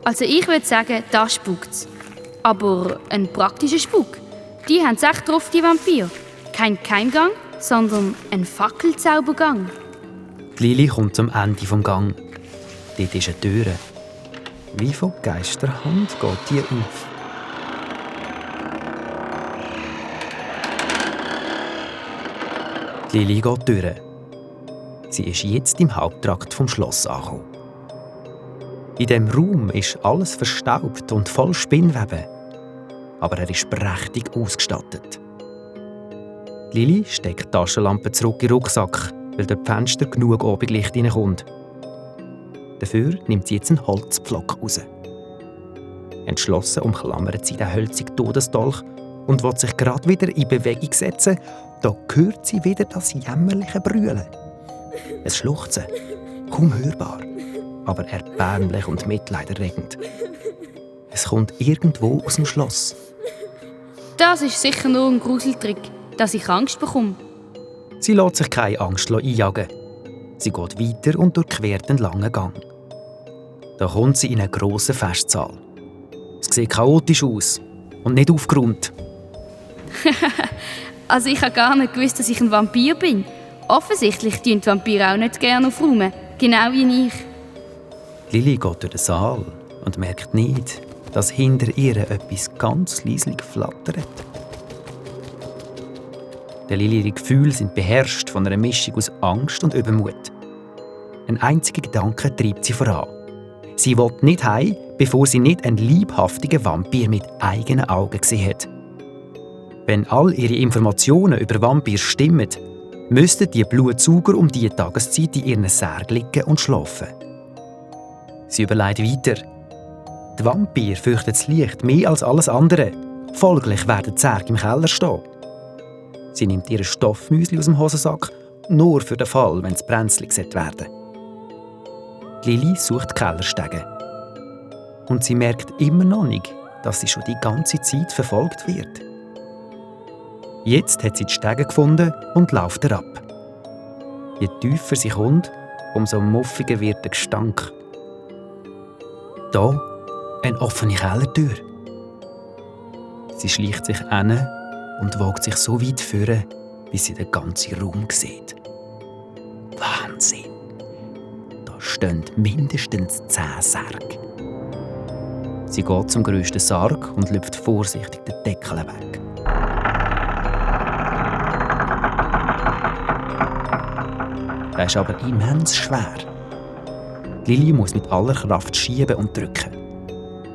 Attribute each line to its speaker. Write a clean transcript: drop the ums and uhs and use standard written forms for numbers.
Speaker 1: Also ich würde sagen, da spukt's. Aber ein praktischer Spuk. Die haben es echt drauf, die Vampire. Kein Keimgang, sondern ein Fackelzaubergang.
Speaker 2: Die Lili kommt zum Ende des Gangs. Dort ist eine Tür. Wie von Geisterhand geht die auf. Die Lili geht durch. Sie ist jetzt im Haupttrakt vom Schloss angekommen. In diesem Raum ist alles verstaubt und voll Spinnweben. Aber er ist prächtig ausgestattet. Lili steckt die Taschenlampe zurück in den Rucksack, weil durch die Fenster genug Abendlicht reinkommt. Dafür nimmt sie jetzt einen Holzpflock raus. Entschlossen umklammert sie den hölzigen Todesdolch und will sich gerade wieder in Bewegung setzen. Da hört sie wieder das jämmerliche Brüllen. Es Schluchzen, kaum hörbar, aber erbärmlich und mitleiderregend. Es kommt irgendwo aus dem Schloss.
Speaker 1: Das ist sicher nur ein Gruseltrick, dass ich Angst bekomme.
Speaker 2: Sie lässt sich keine Angst einjagen. Sie geht weiter und durchquert einen langen Gang. Da kommt sie in einen grossen Festsaal. Es sieht chaotisch aus und nicht aufgeräumt.
Speaker 1: Also ich habe gar nicht gewusst, dass ich ein Vampir bin. Offensichtlich tun die Vampire auch nicht gerne aufräumen. Genau wie ich.
Speaker 2: Lili geht durch den Saal und merkt nicht, dass hinter ihr etwas ganz leislich flattert. Lili Gefühle sind beherrscht von einer Mischung aus Angst und Übermut. Ein einziger Gedanke treibt sie voran. Sie will nicht heim, bevor sie nicht einen leibhaftigen Vampir mit eigenen Augen gesehen hat. Wenn all ihre Informationen über Vampire stimmen, müssten die Blutsauger um diese Tageszeit in ihren Särgen liegen und schlafen. Sie überlegt weiter. Die Vampire fürchten das Licht mehr als alles andere. Folglich werden die Särge im Keller stehen. Sie nimmt ihre Stoffmüsli aus dem Hosensack, nur für den Fall, wenn es brenzlig werden sollte. Lili sucht die Kellerstege. Und sie merkt immer noch nicht, dass sie schon die ganze Zeit verfolgt wird. Jetzt hat sie die Stege gefunden und läuft herab. Je tiefer sie kommt, umso muffiger wird der Gestank. Da eine offene Kellertür. Sie schleicht sich hin und wagt sich so weit vor, bis sie den ganzen Raum sieht. Wahnsinn! Da stehen mindestens 10 Särge. Sie geht zum grössten Sarg und lüpft vorsichtig den Deckel weg. Der ist aber immens schwer. Lili muss mit aller Kraft schieben und drücken.